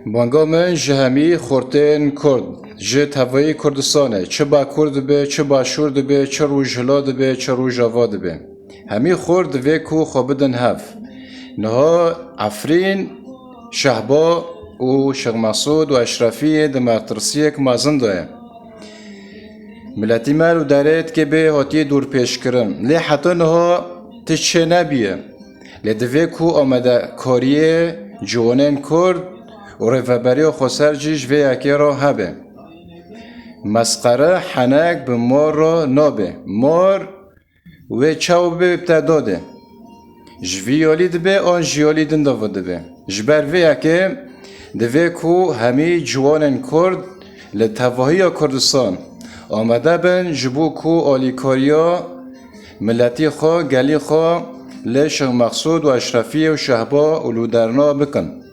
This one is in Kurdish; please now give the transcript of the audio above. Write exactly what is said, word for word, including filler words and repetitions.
Banga min ji hemî xortên Kurd, ji tevayî Kurdistanê, çi Bakur dibe, çi Başûr dibe, çi Rojhila dibe, çi Rojava dibe. Hemî xort divê ku xwe bidin hev. Niha Efrîn, Şehba û Şêx Mesûd û Eşrefiyê di metirsiyek mezin de ye. Miletî me li derê dikê bê hatiye dûrpêçkirin. Lê heta niha tişt çênebiye. Lê divê ku amadekariyê ciwanên Kurd û rêveberiya xweser jî ji vê yekê re hebe. Mesqere henek bi mar re nabe. Mar wê çawa bibe bi te dade. Ji vî yalî dibe an ji yalî din de ve dibe. Ji ber vê yekê divê ku hemî ciwanên Kurd li tevahiya Kurdistan amade bin ji bo ku alîkariya miletî xwe, gelî xwe li Şêx Mexsûd û Eşrefiyê û Şehba û Lûderna bikin.